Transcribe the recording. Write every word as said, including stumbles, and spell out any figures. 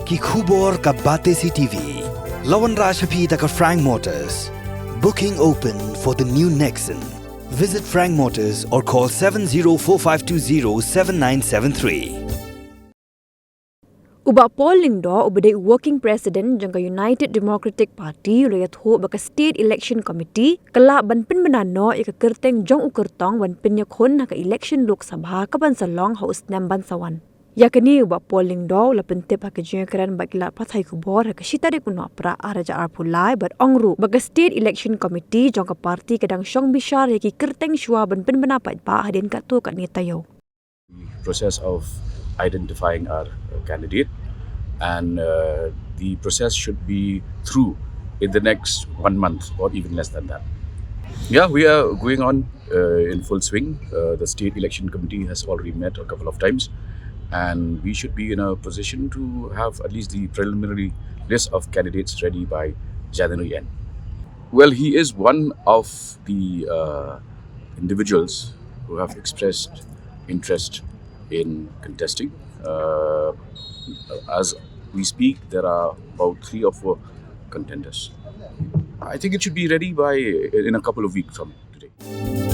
Ki khubor ka Batesi T V. La wanrah sha phi da ka Frank Motors. Booking open for the new Nexon. Visit Frank Motors or call seven zero four five two zero seven nine seven three. U Bah Paul Lyngdoh, uba dei u Working President jong ka United Democratic Party, u la ïathuh ba ka State Election Committee ka lah ban pynbna noh ïa ka kyrteng jong u kyrtong ban pynïakhun ha ka election Lok Sabha ka ban sa long ha u snem ban sa wan. Ïa kane u Bah Paul Lyngdoh u la pyntip ha ka jingïakren bad ki lad pathai khubor ha ka shi tarik u Nohprah ar hajar arphew lai, bad ong ruh ba ka State Election Committee jong ka party ka dang shong bishar ïa ki kyrteng shuwa ban pynbna paidbah hadien katto katne taïew. The process of identifying our candidate, and uh, the process should be through in the next one month or even less than that. Yeah, we are going on uh, in full swing. Uh, the State Election Committee has already met a couple of times, and we should be in a position to have at least the preliminary list of candidates ready by January end. Well, he is one of the uh, individuals who have expressed interest in contesting. Uh, as we speak, there are about three or four contenders. I think it should be ready by in a couple of weeks from today.